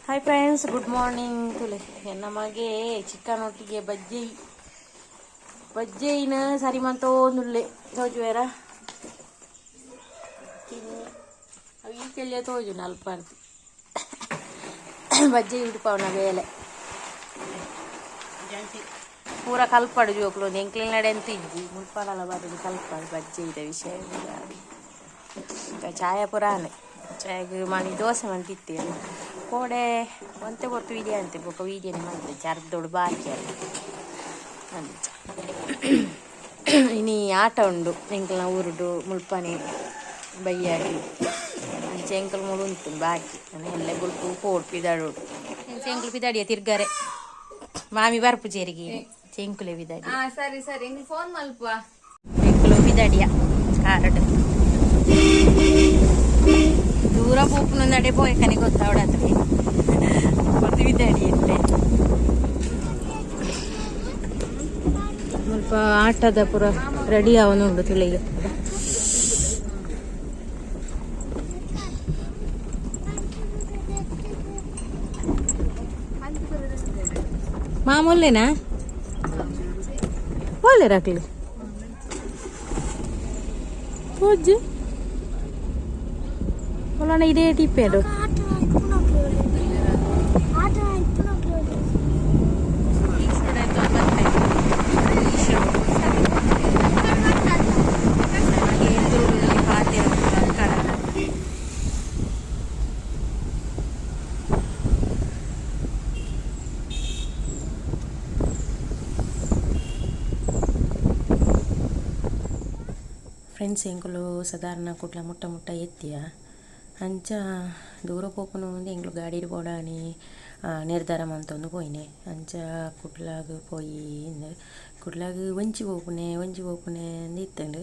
Hi friends, good morning. ತುಲೆ ಎನ್ನ ಮಗೆ ಚಿಕನ್ ಒಟ್ಟಿಗೆ ಬಜ್ಜೈ ಬಜ್ಜೈನ ಸರಿ ಮಂತೋಂದುಲ್ಲೆ ತೋಜುವೆರ. ಅವು ಈ ಕೆಳ್ಳೆ ತೋಜು ನಲ್ಪರ್ದು ಬಜ್ಜೈ ಉಡುಪವನ ಬೇಲೆ ಪೂರ ಕಲ್ಪಡು ಜೋಕ್ಲು. ಎಂಕ್ಲಿನ ನಡೆ ಎಂತ ಇಜ್ಜಿ, ಮುಲ್ಪಲಲ ಬರೋದು ಕಲ್ಪಡು ಬಜ್ಜೈದ ವಿಷಯ. ಚಾಯ ಪುರಾನೆ ಚಾಯಗ್ ಮಣಿ ದೋಸೆ ಮಂತಿತ್ತೆ. ಕೋಡೆ ಒಂತೆ ಪೊರ್ತು ವೀಡಿಯೋ ಅಂತೆ ಬೊಕ ವೀಡಿಯೋನೆ ಮಂತೆ ಚರ್ದೊಡು ಬಾಕಿ ಅಲ್ಲ. ಅಂಚ ಇನಿ ಆಟ ಉಂಡು ಎಂಕಲ್ನ ಊರುಡು ಮುಲ್ಪನೆ ಬಯ್ಯಾಗಿ. ಅಂಚೆ ಎಂಕಲ್ ಮೂಲು ಉಂಟು ಬಾಕಿ ಎಲ್ಲೆ ಬುಲ್ಪು ಪೋಡು ಪಿದಾಡೋಡು. ಎಂಕಲ್ ಪಿದಾಡಿಯ ತಿರ್ಗಾರೆ ಮಾಮಿ ಬರ್ಪು ಚೇರಿಗೆ ಚೆಂಕುಲೆ ಪಿದಾಡಿ. ಸರಿ ಸರಿ, ಎಂಕ್ ಫೋನ್ ಮಲ್ಪ. ಎಂಕುಲು ಪಿದಾಡಿಯ ಕಾರಡ್ ದೂರ ಪೋಪುನಂದಡೆ ಪೋಯಕನೆ ಗೊತ್ತಾವಡತ್ರಿ ಕೊರ್ದು ಬಿದಾಡಿ ಇತ್ತೆ. ಮುಲ್ಪ ಆಟದ ಪೂರ ರೆಡಿ ಆವೊಂದುಂಡು ತುಳಿಗೆ. ಮಾಮೂಲಿನಾ ಒಳ್ಳೆ ರಾಕ್ಲಿ ಪೂಜೆ ಒಳ್ಳಣ ಇದೇ ಟಿಪ್ಪೇಡು. ಫ್ರೆಂಡ್ಸ್, ಎಂಕುಲು ಸಾಧಾರಣ ಕುಡ್ಲ ಮುಟ್ಟ ಮುಟ್ಟ ಎತ್ತಿಯ. ಅಂಚ ದೂರ ಪೋಪುನ ಒಂದು ಎಂಕ್ಲು ಗಾಡಿಡ್ ಪೋಡಾನಿ ನಿರ್ಧಾರ ಮಂತೊಂದು ಪೋಯಿನೆ. ಅಂಚ ಕುಡ್ಲಾಗ್ ಪೋಯಿ. ಕುಡ್ಲಾಗ್ ಒಂಜಿ ಪೋಪುನೆ ಒಂಜಿ ಪೋಪುನೆ ಅಂದ್ ಇತ್ತುಂಡು.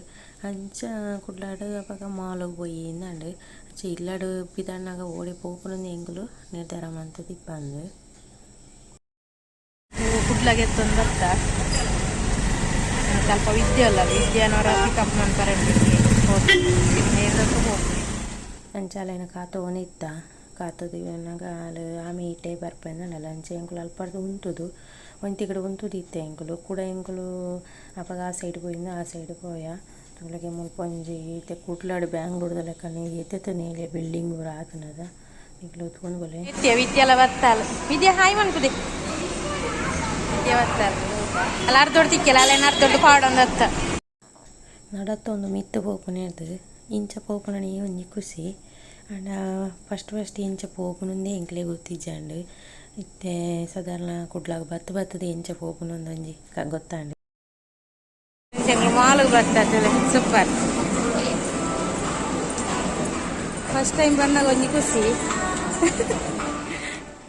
ಅಂಚ ಕುಡ್ಲಾಡ್ ಅಪಗ ಮಾಲ್ಗ್ ಪೋಯಿ ಇಂದಾಂಡ್. ಅಂಚ ಇಲ್ಲಡ್ ಪಿದಡ್ನಗ ಓಡೆ ಪೋಪುನಂದು ಎಂಕುಲು ನಿರ್ಧಾರ ಮಂತುದು ಇಪ್ಪಂದು. ಕುಡ್ಲಾಗ್ ಎತ್ತೊಂದು ಬತ್ತ ಸ್ವಲ್ಪ ವಿದ್ಯೆ ಅಲ್ಲ ವಿದ್ಯಾನವರ ಪಿಕಪ್ ಮಾಡ್ತಾರೆ. ಅಂಚ ಅಲೆನ ಕಾತೊಂದು ಇತ್ತ. ಕಾತೊಂದು ಇನ್ನಗ ಆಲ್ ಆಮೆ ಇಟ್ಟೆ ಬರ್ಪೆಂದಂಡಲ. ಅಂಚ ಎಂಕುಲು ಅಲ್ಪರ್ದ್ ಉಂತುದು ಒಂತಿಕಡೆ ಉಂತುದು ಇತ್ತೆ ಎಂಕುಲು ಕುಡ. ಎಂಕುಲು ಅಪಗ ಆ ಸೈಡ್ ಪೋಯಿಂದ ಆ ಸೈಡ್ ಪೋಯ. ತುಲಗೆ ಮುಲ್ಪ ಒಂಜಿ ಇತ್ತೆ ಕುಡ್ಲಡ್ ಬ್ಯಾಂಗ್ಳೂರ್ದ ಲೆಕ್ಕನೆ ಏತೆತ ನೇಲ್ಯ ಬಿಲ್ಡಿಂಗ್ ಪೂರ ಆತುಂಡದ ನಿಕುಲು ತೂವೊಂದು ಬೊಲೆ. ವಿದ್ಯೆ ವಿದ್ಯೆಲ ಬತ್ತಾಲ್. ವಿದ್ಯೆ ಹಾಯ್ ಮನ್ಪುದೆ. ವಿದ್ಯೆ ಬತ್ತಾಲ್ ಅಲ್ಲ. ಅರ್ಧೊಡ್ ತಿಕ್ಕೆಲ ಅಲ್ಲೇನ ಅರ್ಧೊಡ್ಡು ಪಾಡೊಂದತ್ತ. ನಡತೊಂದು ಮಿತ್ತ್ ಪೋಪುನೆರ್ದ್ ಇಂಚ ಪೋಪುನನೇ ಒಂಜಿ ಖುಷಿ. ಆಂಡ ಫಸ್ಟ್ ಫಸ್ಟ್ ಇಂಚ ಪೋಪುನುಂದೇ ಎಂಕ್ಲೆಗ್ ಗೊತ್ತಿಜ್ಜಾಂಡ್. ಇತ್ತೆ ಸಾಧಾರಣ ಕುಡ್ಲಾಗ್ ಬತ್ತ್ ಬತ್ತುದು ಎಂಚ ಪೋಪುನು ಒಂಜಿ ಗೊತ್ತಾಂಡ್. ಮಾಲ್ಗ್ ಬರ್ತದೆ. ಸೂಪರ್. ಫಸ್ಟ್ ಟೈಮ್ ಬಂದಾಗ ಒಂಜಿ ಖುಷಿ.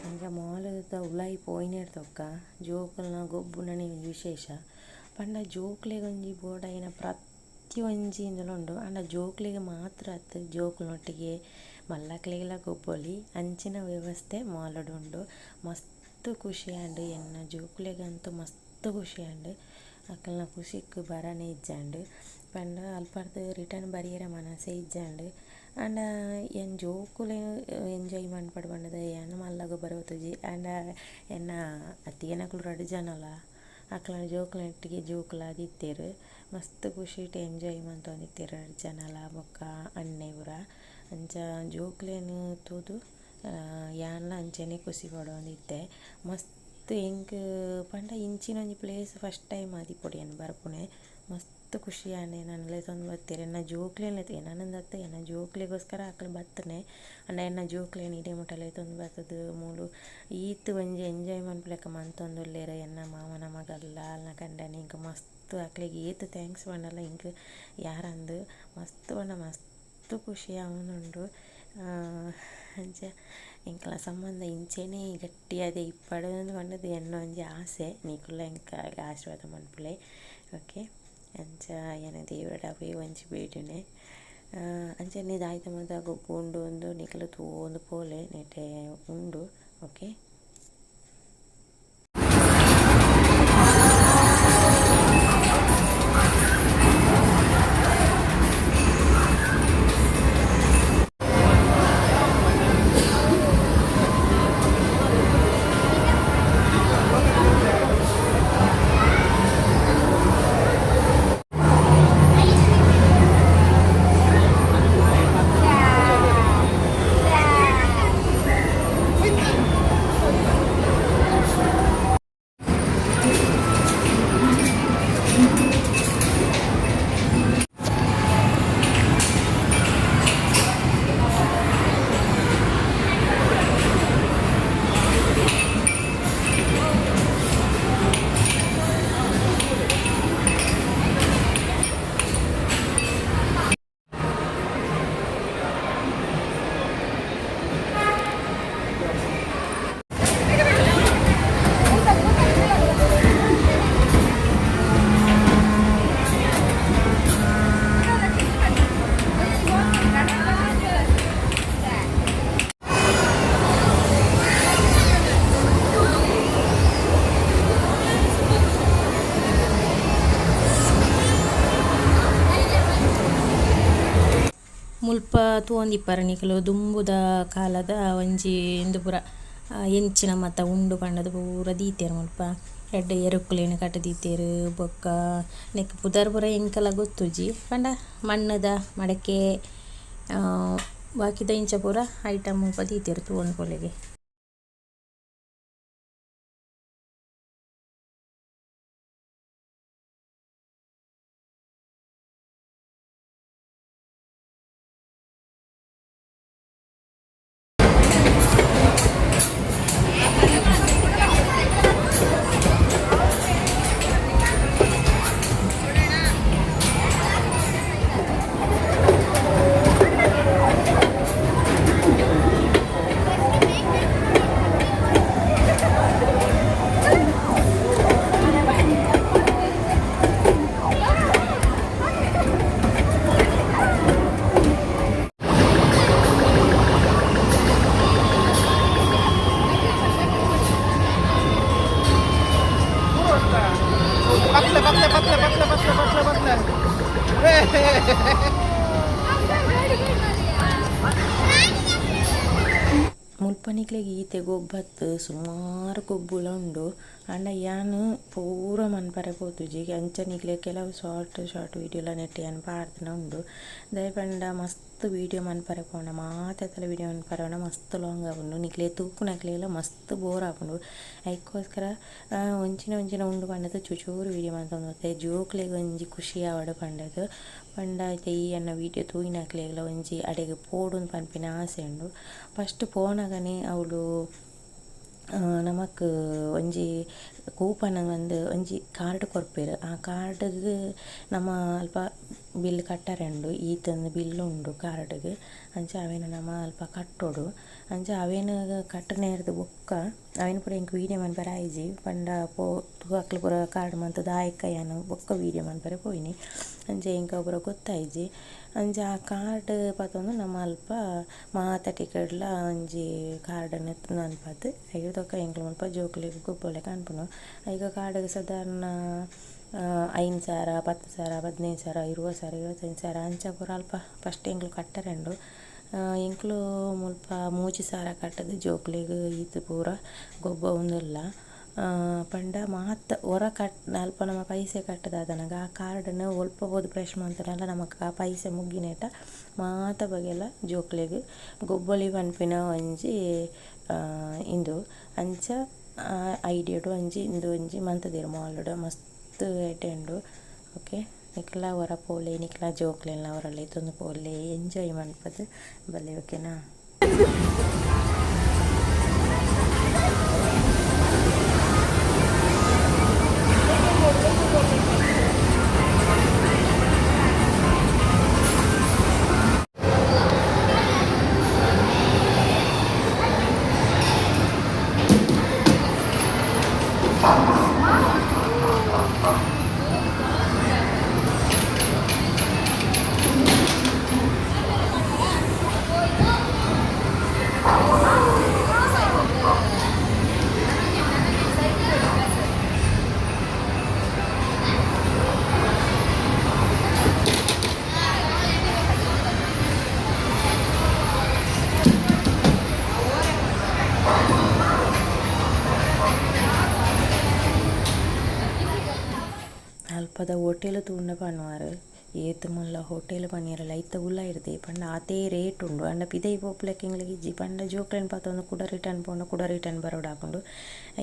ಅಂಚ ಮಾಲ್ದ ಉಲಾಯಿ ಪೋಯಿನೆರ್ದ್ ಜೋಕುಲ್ನ ಗೊಬ್ಬುನನೇ ಒಂಜಿ ವಿಶೇಷ. ಪಂಡ ಜೋಕ್ಲೆಗ್ ಒಂಜಿ ಬೋಡಾಯಿನ ಪ್ರತಿ ಒಂಜಿ ಇಂದಲ ಉಂಡು. ಆಂಡ ಜೋಕ್ಲೆಗ್ ಮಾತ್ರ ಅತ್ತ್, ಜೋಕುಲ್ನೊಟ್ಟಿಗೆ ಮಲ್ಲಕ್ಲೆಗ್ಲ ಗೊಬ್ಬೊಲಿ. ಅಂಚಿನ ವ್ಯವಸ್ಥೆ ಮಾಲ್ಡ್ ಉಂಡು. ಮಸ್ತ್ ಖುಷಿ ಆಂಡ್. ಎನ್ನ ಜೋಕುಲೆಗಂತೂ ಮಸ್ತ್ ಖುಷಿ ಆಂಡ್. ಅಕಲ್ನ ಖುಷಿಕ್ ಬರನೆ ಇಜ್ಜಾಂಡ್. ಪಂಡ ಅಲ್ಪರ್ದ್ ರಿಟರ್ನ್ ಬರಿಯೆರೆ ಮನಸೇ ಇಜ್ಜಾಂಡ್. ಆಂಡ ಯಾನ್ ಜೋಕುಲೆನ್ ಎಂಜಾಯ್ ಮನ್ಪೊಡು ಪಂಡುದು ಯಾನ್ ಮಲ್ಲ ಗೊಬ್ಬರ ಗೊತ್ತುಜಿ. ಆಂಡ ಎನ್ನ ಅತ್ತಿಗೆನಕುಲು ರಡ್ಡ್ ಜನಲ ಅಕ್ಲೆನ ಜೋಕುಲ್ನೊಟ್ಟಿಗೆ ಜೋಕುಲಾದಿತ್ತೆರ್. ಮಸ್ತ್ ಖುಷಿಟ್ ಎಂಜಾಯ್ ಮಂತೊಂದಿತ್ತೆರ್ ರಡ್ಡ್ ಜನಲ ಬೊಕ್ಕ ಅಣ್ಣೆ ಪೂರ. ಅಂಚ ಜೋಕ್ಲೆನ್ ತೂದು ಯಾನ್ಲ ಅಂಚನೆ ಖುಷಿ ಪಡೊಂದಿತ್ತೆ ಮಸ್ತ್. ಎಂಕ್ ಪಂಡ ಇಂಚಿನ ಒಂಜಿ ಪ್ಲೇಸ್ ಫಸ್ಟ್ ಟೈಮ್ ಆದಿಪ್ಪೊಡು ಯಾನ್ ಬರ್ಪುನೆ. ಮಸ್ತ್ ಖುಷಿ ಆಂಡ್. ಎನನ್ ಲೆತೊಂದು ಬತ್ತೆರ್ ಎನ್ನ ಜೋಕ್ಲೆನ್. ಎನನ್ ಅತ್ತ್, ಎನ್ನ ಜೋಕ್ಲೆಗೋಸ್ಕರ ಅಕುಲು ಬತ್ತುನೆ. ಆಂಡ ಎನ್ನ ಜೋಕ್ಲೆನ್ ಇಡೆ ಮುಟ ಲೆತೊಂದು ಬತ್ತುದು ಮೂಲು ಈತ್ ಒಂಜಿ ಎಂಜಾಯ್ ಮನ್ಪುಲೆಕ ಮಂತೊಂದುಲ್ಲೆರ್. ಎನ್ನ ಮಾಮನ ಮಗಲ್ಲ ಅಲ್ನ ಕಂಡನಿ ಎಂಕ್ ಮಸ್ತ್ ಅಕ್ಲೆಗ್ ಏತ್ thanks ಪಂಡಲ ಎಂಕ್ ಯಾರಂದ್. ಮಸ್ತ್ ಪಂಡ ಮಸ್ತ್ ಖುಷಿ ಆವೊಂದುಂಡು. ಅಂಚ ಎಂಕಲ್ನ ಸಂಬಂಧ ಇಂಚೆನೆ ಗಟ್ಟಿಯಾದ್ ಇಪ್ಪಡ್ ಪಂಡುದು ಎನ್ನ ಒಂಜಿ ಆಸೆ. ನಿಕುಲ್ಲ ಎಂಕ್ ಆಶೀರ್ವಾದ ಮನ್ಪುಲೆ, ಓಕೆ. ಅಂಚ ಎನ್ನ ದೇವೆರ್ಡ ಅವೇ ಒಂಜಿ ಬೇಡುನೆ. ಅಂಚನೆ ದಾಯ್ತ ಮಾತ ಗೊಬ್ಬು ಉಂಡು ಅಂದ್ ನಿಕುಲು ತೂವೊಂದು ಪೋಲೆ, ನೆಟೆ ಉಂಡು, ಓಕೆ. ಮುಲ್ಪ ತೂವೊಂದಿಪ್ಪರ ನಿಕುಲು ದುಂಬುದ ಕಾಲದ ಒಂಜಿ ಇಂದು ಪೂರ ಎಂಚಿನ ಮಾತ ಉಂಡು ಪಂಡದ್ ಪೂರ ದೀತೆರ್ ಮುಲ್ಪ. ರಡ್ಡ್ ಎರುಕುಲೆನ್ ಕಟ್ ದೀತೆರ್ ಬೊಕ್ಕ ನೆಕ್ ಪುದರ್ ಪೂರ ಎಂಕಲ ಗೊತ್ತುಜಿ ಪಂಡ ಮಣ್ಣುದ ಮಡಕೆ ಬಾಕಿದ ಇಂಚ ಪೂರ ಐಟಮ್ ಮುಲ್ಪ ದೀತೆರ್ ತೂವೊಂದು ಪೋಲೆಗೆ. ಪತ್ಲೆ ಪತ್ಲೆ ಪತ್ಲೆ ಪತ್ಲೆ ಪತ್ಲೆ ಪತ್ಲೆ ಪತ್ಲೆ. ಮುಲ್ಪ ನಿಕ್ಲೆಗ್ ಈತೆ ಗೊಬ್ಬತ್ತ್ ಸುಮಾರ್ ಗೊಬ್ಬುಲ ಉಂಡು ಆಂಡ ಯಾನ್ ಪೂರ ಮನ್ಪರೆ ಪೋತುಜಿ ಅಂಚ ನಿಕ್ಲೆಗ್ ಕೆಲವು ಶಾರ್ಟ್ ಶಾರ್ಟ್ ವೀಡಿಯೋಲ ನೆಟ್ ಯಾನ್ ಪಾಡ್ದಿನ ಉಂಡು ದಾಯೆ ಪಂಡ ಮಸ್ತ್ ವೀಡಿಯೋ ಮನ್ಪರೆ ಪೋಂಡ ಮಾತೆತ್ತಲ ವೀಡಿಯೋ ಮನ್ಪರೆ ಪೋಂಡ ಮಸ್ತ್ ಲಾಂಗ್ ಆಪುಂಡು ನಿಕ್ಲೆಗ್ ತೂಪುನಕ್ಲೆಗ್ಲ ಮಸ್ತ್ ಬೋರ್ ಆಪುಂಡು ಐಕೋಸ್ಕರ ಒಂಚಿನ ಒಂಚಿನ ಉಂಡು ಪಂಡದ್ ಚೂಚೂರು ವೀಡಿಯೋ ಮಂತೊಂದು ಜೋಕ್ಲೆಗ್ ಒಂಜಿ ಖುಷಿ ಆವಡ್ ಪಂಡದ್ ಪಂಡ ಇತ್ತೆ ಈ ಎನ್ನ ವೀಡಿಯೋ ತೂಯಿನಕ್ಲೆಗ್ಲ ಒಂಜಿ ಅಡೆಗ್ ಪೋಡುಂದು ಪನ್ಪಿನ ಆಸೆ ಉಂಡು. ಫಸ್ಟ್ ಪೋನಗನೆ ಅವ್ಲು ನಮಕ್ ಒಂಜಿ ಕೂಪನ್ ಒಂದು ಒಂಜಿ ಕಾರ್ಡ್ ಕೊರ್ಪೆರ್ ಆ ಕಾರ್ಡ್ಗ್ ನಮ ಅಲ್ಪ ಬಿಲ್ ಕಟ್ಟರೆ ಉಂಡು ಈತೊಂದು ಬಿಲ್ ಉಂಡು ಕಾರ್ಡ್ಗ್ ಅಂಚ ಅವೆನ್ ನಮ ಅಲ್ಪ ಕಟ್ಟೊಡು ಅಂಚ ಅವೆನ್ ಕಟ್ಟುನೇರ್ದ್ ಬೊಕ್ಕ ಅವೆನ್ ಪೂರ ಎಂಕ್ ವೀಡಿಯೋ ಮನ್ಪರೆ ಆಯಿಜಿ ಪಂಡ ಪೋ ಅಕ್ಲು ಪೂರ ಕಾರ್ಡ್ ಮಂತುದು ಆಯ್ಕ ಯಾನ್ ಬೊಕ್ಕ ವೀಡಿಯೋ ಮನ್ಪರೆ ಪೋಯಿನಿ ಅಂಚ ಎಂಕ್ ಅವು ಪೂರ ಗೊತ್ತಾಯಿಜಿ ಅಂಚ ಆ ಕಾರ್ಡ್ ಪತೊಂದು ನಮ ಅಲ್ಪ ಮಾತ ಟಿಕೆಟ್ಲ ಒಂಜಿ ಕಾರ್ಡ್ ಮನ್ಪದ್ ಐರ್ದ್ ಬೊಕ್ಕ ಎಂಕ್ಲು ಮುಲ್ಪ ಜೋಕುಲೆಗ್ ಗೊಬ್ಬುಲೆಕ ಅನ್ಪುನು ಐಕ್ ಕಾರ್ಡ್ಗ್ ಸಾಧಾರಣ 5 ಸಾವಿರ 10 ಸಾವಿರ 15 ಸಾವಿರ 20 ಸಾವಿರ 25 ಸಾವಿರ ಅಂಚ ಪೂರ ಅಲ್ಪ ಫಸ್ಟ್ ಎಂಕ್ಲು ಕಟ್ಟರೆ ಉಂಡು. ಎಂಕ್ಲು ಮುಲ್ಪ 3 ಸಾವಿರ ಕಟ್ಟುದು ಜೋಕುಲೆಗ್ ಈತ್ ಪೂರ ಗೊಬ್ಬವೊಂದುಲ್ಲ ಪಂಡ ಮಾತ ಒರ ಕಟ್ ಅಲ್ಪ ನಮ ಪೈಸೆ ಕಟ್ಟುದಾದನಗ ಆ ಕಾರ್ಡ್ನ್ ಒಲ್ಪ ಪೋದು ಪ್ರೆಸ್ ಮಂತುಂಡಲ ನಮಕ್ ಆ ಪೈಸೆ ಮುಗ್ಗಿನೇಟ ಮಾತ ಬಗೆಲ ಜೋಕುಲೆಗ್ ಗೊಬ್ಬೊಲಿ ಪನ್ಪಿನ ಒಂಜಿ ಇಂದು ಅಂಚ ಐಡಿಯಾಡ್ ಒಂಜಿ ಇಂದು ಒಂಜಿ ಮಂತುದೆರ್ ಮಾಲ್ ಡ್ ಮಸ್ತ್ ಎಡ್ಡೆ ಉಂಡು. ಓಕೆ ನಿಕ್ಲ ಒರ ಪೋಲೆ ನಿಕ್ಲ ಜೋಕ್ಲೆನ್ಲ ಒರ ಲೆತೊಂದು ಪೋಲೆ ಎಂಜಾಯ್ ಮನ್ಪುದು ಬಲ್ಲೆ ಓಕೆನಾ. ಅಲ್ಪದ ಹೋಟೆಲ್ ತೂಂಡ ಪನ್ವರ್ ಏತ್ ಮಲ್ಲ ಹೋಟೆಲ್ ಪನಿಯೆರೆಲ ಐತ ಉಲಾಯಿರ್ದೆ ಪಂಡ ಆತೇ ರೇಟ್ ಉಂಡು ಆಂಡ ಪಿದಯಿ ಪೋಪುಲೆಕ ಎಂಕ್ಲೆಗ್ ಇಜ್ಜಿ ಪಂಡ ಜೋಕ್ಲೆನ್ ಪತೊಂದು ಕುಡ ರಿಟರ್ನ್ ಪೋಂಡ ಕುಡ ರಿಟರ್ನ್ ಬರೊಡಾಪುಂಡು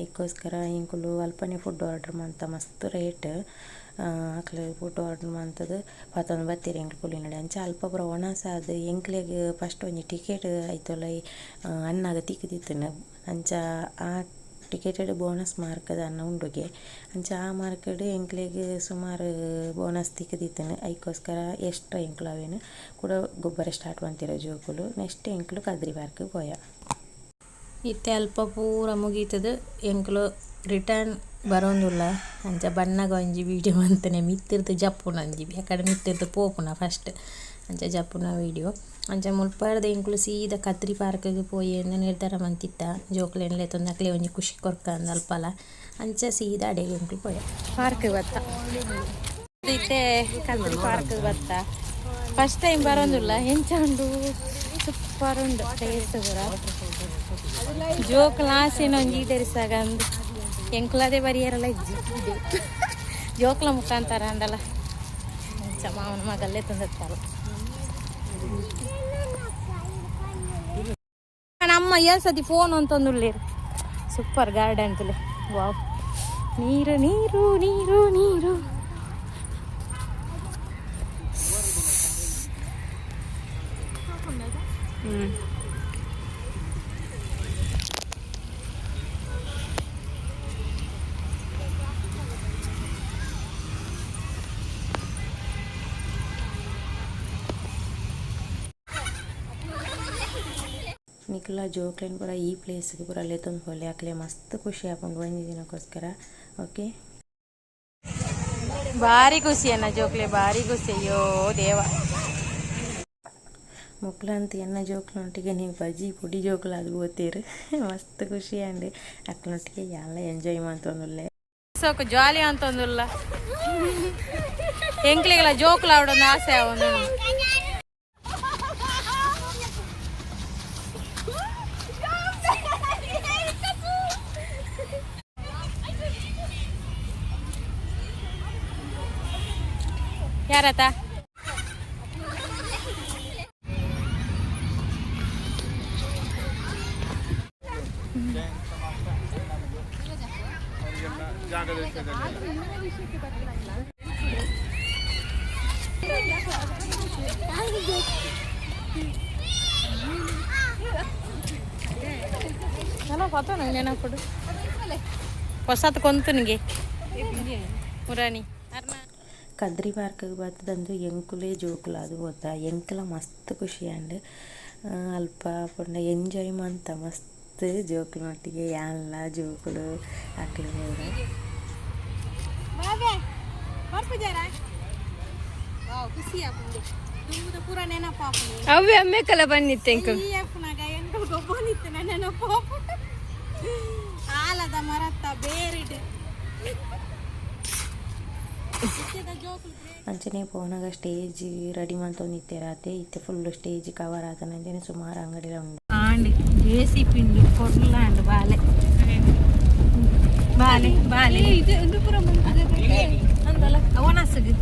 ಐಕೋಸ್ಕರ ಎಂಕುಲು ಅಲ್ಪನೆ ಫುಡ್ ಆರ್ಡರ್ ಮಂತ ಮಸ್ತ್ ರೇಟ್ ಅಕ್ಲು ಫುಡ್ ಆರ್ಡರ್ ಮಂತುದು ಪತೊಂದು ಬತ್ತೆರ್ ಎಂಕ್ಲು ಕುಲ್ಲಿನಡೆ ಅಂಚ ಅಲ್ಪ ಪೂರ ವನಸ್ ಆದ್ ಎಂಕ್ಲೆಗ್ ಫಸ್ಟ್ ಒಂಜಿ ಟಿಕೆಟ್ ಐತೋಲಯಿ ಅಣ್ಣಗ್ ತಿಕ್ಕುದಿತ್ತುಂಡು ಅಂಚ ಆ ಟಿಕೆಟೆಡ್ ಬೋನಸ್ ಮಾರ್ಕ್ ದಾನ್ನ ಉಂಡುಗೆ ಅಂಚ ಆ ಮಾರ್ಕ್ಡ್ ಎಂಕ್ಲೆಗ್ ಸುಮಾರು ಬೋನಸ್ ತಿಕ್ಕುದಿತ್ತುಂಡು ಐಕೋಸ್ಕರ ಎಕ್ಸ್ಟ್ರಾ ಎಂಕ್ಲು ಅವೆನ್ ಕುಡ ಗೊಬ್ಬರ ಸ್ಟಾರ್ಟ್ ಮಂತೆರ್ ಜೋಕುಲು ನೆಕ್ಸ್ಟ್ ಎಂಕ್ಲು ಕದ್ರಿ ಪಾರ್ಕ್ ಪೋಯ. ಇತ್ತೆ ಅಲ್ಪ ಪೂರ ಮುಗೀತುದು ಎಂಕ್ಲು ರಿಟರ್ನ್ ಬರೋಂದುಲ್ಲ ಅಂಚ ಬನ್ನಗ ಒಂಜಿ ವೀಡಿಯೋ ಮಂತನೆ ಮಿತ್ತಿರ್ದು ಜಪ್ಪುನ ಒಂಜಿ ಆಕಡೆ ಮಿತ್ತಿರ್ದು ಪೋಪುನ ಫಸ್ಟ್ ಅಂಚ ಜಪ್ಪುನ ವೀಡಿಯೋ ಅಂಚ ಮುಲ್ಪರ್ದ್ ಎಂಕುಲು ಸೀದಾ ಕದ್ರಿ ಪಾರ್ಕ್ಗ್ ಪೋಯಿ ಅಂದ್ ನಿರ್ಧಾರ ಮಂತಿತ್ತ ಜೋಕ್ಲೆನ್ ಲೆತೊಂದು ಅಕ್ಲೆ ಒಂಜಿ ಖುಷಿ ಕೊರ್ಕ ಅಂದ್ ಅಲ್ಪಲ ಅಂಚ ಸೀದಾ ಅಡೆಗ್ ಎಂಕುಲು ಪೋಯ. ಪಾರ್ಕ್ ಬತ್ತ ಇತ್ತೆ ಕದ್ರಿ ಪಾರ್ಕ್ ಬತ್ತ. ಫಸ್ಟ್ ಟೈಮ್ ಬರೋದಿಲ್ಲ ಎಂಚ ಉಂಡು ಸೂಪರ್ ಉಂಡು ಟೇಸ್ಟ್ ಪೂರ ಜೋಕುಲ ಆಸೆನ ಒಂಜಿ ಈಡೇರಿಸಾಗ ಅಂದು ಎಂಕುಲದೇ ಬರಿಯರಲ್ಲ ಇಜ್ಜಿ ಜೋಕುಲ ಮುಖಾಂತರ ಅಂಡಲ ಅಂಚ ಮಾವನ ಮಗಲ್ಲೇ ತಂದಿರ್ತಾರ. ನಮ್ಮ ಏಳು ಸತಿ ಫೋನ್ ಅಂತಂದುಳ್ಳೇರು. ಸೂಪರ್ ಗಾರ್ಡನ್ ತುಲೆ. ವಾವ್, ನೀರು ನೀರು ನೀರು ನೀರು. ನಿಕುಲ ಜೋಕ್ಲೆನ್ ಪೂರ ಈ ಪ್ಲೇಸ್ಗೆ ಪೂರ ಲೆತ್ತೊಂದು ಪೋಲೆ, ಅಕ್ಲೆ ಮಸ್ತ್ ಖುಷಿ ಆಪುಂಡು ಒಂಜಿ ದಿನಕ್ಕೋಸ್ಕರ. ಓಕೆ. ಭಾರಿ ಖುಷಿ ಅಣ್ಣ, ಜೋಕ್ಲೆ ಭಾರಿ ಖುಷಿ. ಅಯ್ಯೋ ದೇವ. ಮೊಕ್ಲಂತ ಎನ್ನ ಜೋಕ್ಲೊಟ್ಟಿಗೆ ನೀವು ಬಜಿ ಪೊಡಿ ಜೋಕುಲು ಅದು ಓತೀರು. ಮಸ್ತ್ ಖುಷಿ ಆಂಡ್ ಅಕ್ಲೊಟ್ಟಿಗೆ ಎಲ್ಲ ಎಂಜಾಯ್ ಮಂತೊಂದುಲ್ಲೆ. ಸೋಕು ಜಾಲಿ ಅಂತಂದುಲ್ಲ. ಎಂಕ್ಲಿಗೆಲ್ಲ ಜೋಕುಲು ಆಡೋದು ಆಸೆ ಅವನು. ಯಾರತ? ಚಲೋ ಪತನ ನೆನಪುಡು ಹೊಸತ್ ಕೊಂತನಿಗೆ ಮುರಾಣಿ ಅರ್ನ. ಕದ್ರಿ ಪಾರ್ಕ್ಗೆ ಬತ್ತದಂದು ಎಂಕುಲೇ ಜೋಕುಲು ಅದು ಪೋತ. ಎಂಕಲ ಮಸ್ತ್ ಖುಷಿ ಆಂಡ್. ಅಲ್ಪ ಪಂಡ ಎಂಜಾಯ್ ಮಂತ ಮಸ್ತ್ ಜೋಕುಲೊಟ್ಟಿಗೆ ಯಾನ್ಲ ಜೋಕುಲು ಅಕ್ಲು ಪೂರ. ಬಾಬೆ ಬರ್ಪುಜಾರ? ವಾವ್, ಖುಷಿ ಆಪುಂಡು. ದುಂಬುದ ಪೂರ ನೆನಪಾಪುಂಡು. ಅವೇ ಅಮ್ಮೆಕಲ ಬನ್ನಿತ್ತೆ ಎಂಕುಲು. ಈ ಅಪ್ಪನಾಗ ಎಂಕುಲು ಗೊಬ್ಬನಿತ್ತು, ನೆನಪಾಪುಂಡು. ಆಲದ ಮರತ್ತ ಬೇರಿಡ್ ಇತ್ತೆದ ಜೋಕುಲು. ಅಂಚನೆ ಪೋನಗ ಸ್ಟೇಜ್ ರೆಡಿ ಮಂತೊಂದಿತ್ತೆರ್ ಆತೆ. ಇತ್ತೆ ಫುಲ್ ಸ್ಟೇಜ್ ಕವರ್ ಆತನ. ಅಂಚನೆ ಸುಮಾರು ಅಂಗಡಿಲ ಉಂಡು. ಆಂಡ್ ಜೇಸಿ ಪಿಂಡು ಕೊಡ್ಲಾಂಡ್. ಬಾಲೆ ಬಾಲೆ ಬಾಲೆ ಅಂದಲ್ಲ ಅವನಸಗು.